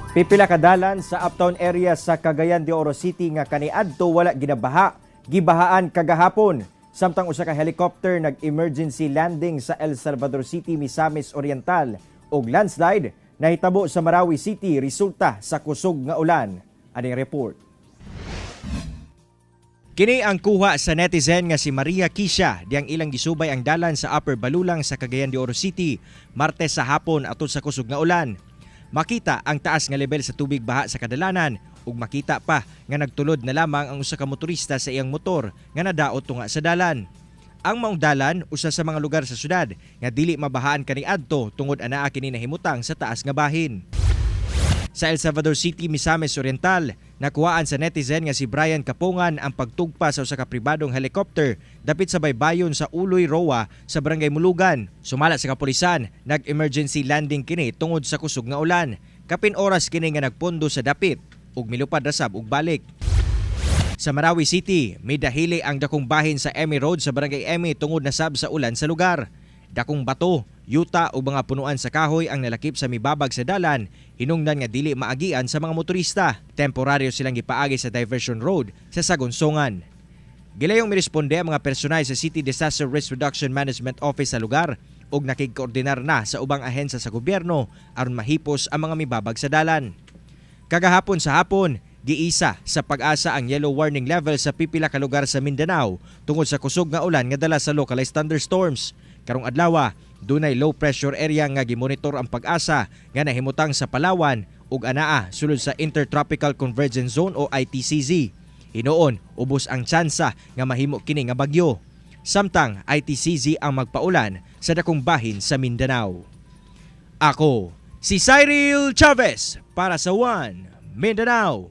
Pipila ka dalan sa uptown area sa Cagayan de Oro City nga kaniadto wala ginabaha, gibahaan kagahapon. Samtang usa ka helicopter nag-emergency landing sa El Salvador City, Misamis Oriental, ug landslide nahitabo sa Marawi City resulta sa kusog nga ulan. Aning report. Kini ang kuha sa netizen nga si Maria Kisha diyang ilang gisubay ang dalan sa Upper Balulang sa Cagayan de Oro City Martes sa hapon atol sa kusog nga ulan. Makita ang taas nga level sa tubig baha sa kadalanan ug makita pa nga nagtulod na lamang ang usa ka motorista sa iyang motor nga nadaot tunga sa dalan. Ang maong dalan usa sa mga lugar sa syudad nga dili mabahaan kaniadto tungod anaa kini nahimutang sa taas nga bahin. Sa El Salvador City, Misamis Oriental, nakuhaan sa netizen nga si Brian Kapungan ang pagtugpa sa usa ka pribadong helicopter dapit sa baybayon sa Uloy Roa sa Barangay Mulugan. Sumala sa kapulisan, nag-emergency landing kini tungod sa kusog nga ulan. Kapin oras kini nga nagpondo sa dapit ug milupad ra sab og balik. Sa Marawi City, midahili ang dakong bahin sa Emmy Road sa Barangay Emmy tungod na sab sa ulan sa lugar. Dakong bato, yuta o mga punuan sa kahoy ang nalakip sa mibabag sa dalan, hinungdan nga dili maagian sa mga motorista. Temporaryo silang gipaagi sa diversion road sa Sagunsongan. Gilayong miresponde ang mga personal sa City Disaster Risk Reduction Management Office sa lugar ug nakigkoordinar na sa ubang ahensya sa gobyerno aron mahipos ang mga mibabag sa dalan. Kagahapon sa hapon, giisa sa PAGASA ang yellow warning level sa pipila ka lugar sa Mindanao tungod sa kusog nga ulan nga dala sa localized thunderstorms. Karong adlaw, dunay low pressure area nga gimonitor ang PAGASA nga nahimutang sa Palawan ug anaa sulod sa Intertropical Convergence Zone o ITCZ. Hinuon, ubos ang tsansa nga mahimo kini nga bagyo. Samtang ITCZ ang magpaulan sa dakong bahin sa Mindanao. Ako, si Cyril Chavez para sa One Mindanao.